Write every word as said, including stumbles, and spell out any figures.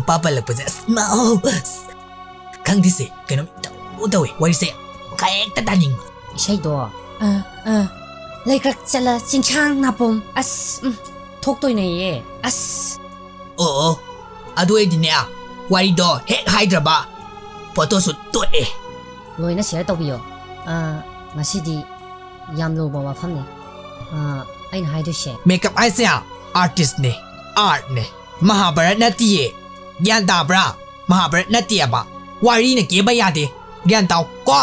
ꯄꯥ ꯄꯜꯂꯛꯄꯁꯦ ꯑꯁ ꯃꯥꯎ, ꯑꯁ, ꯈꯪꯗꯦꯁꯦ, ꯀꯩꯅꯣꯝ ꯏꯇꯧ ꯇꯧꯋꯦ꯫ ꯋꯥꯔꯤꯁꯦ ꯍꯦꯛꯇ ꯇꯥꯅꯤꯡꯕ꯫ ꯏꯁꯩꯗꯣ ꯑ ꯑ ꯂꯩꯀ꯭ꯔꯛ ꯆꯠꯂ ꯆꯤꯡꯁꯥꯡ ꯅꯥꯄꯨꯝ ꯑꯁ ꯎꯝ ꯊꯣꯛꯇꯣꯏꯅꯦꯌꯦ ꯑꯁ꯫ ꯑꯣ ꯑꯣ, ꯑꯗꯨ ꯑꯣꯏꯔꯗꯤꯅꯦ, ꯋꯥꯔꯤꯗꯣ ꯍꯦꯛ ꯍꯥꯏꯗ꯭ꯔꯕ ꯐꯣꯇꯣꯁꯨ ꯇꯣꯛꯑꯦ꯫ ꯂꯣꯏꯅ ꯁꯤꯌꯔ ꯇꯧꯕꯤꯌꯣ꯫ ꯑ, ꯉꯁꯤꯗꯤ ꯌꯥꯝ ꯂꯨꯕ ꯋꯥꯐꯝꯅꯤ꯫ ꯑ, ꯑꯩꯅ ꯍꯥꯏꯗꯣꯏꯁꯦ꯫ ꯃꯦꯀꯞ ꯍꯥꯏꯁꯦ ꯑꯥꯔꯇꯤꯁꯅꯦ, ꯑꯥꯔꯠꯅꯦ꯫ ꯃꯍꯥꯚꯥꯔꯠ ꯅꯠꯇꯤꯌꯦ꯫ ꯒ꯭ꯌꯥꯟ ꯇꯥꯕ꯭ꯔꯥ? ꯃꯍꯥꯚꯥꯔꯠ ꯅꯠꯇꯦꯕ꯫ ꯋꯥꯔꯤꯅ ꯀꯦꯕ ꯌꯥꯗꯦ꯫ ꯒ꯭ꯌꯥꯟ ꯇꯥꯎ ꯀꯣ꯫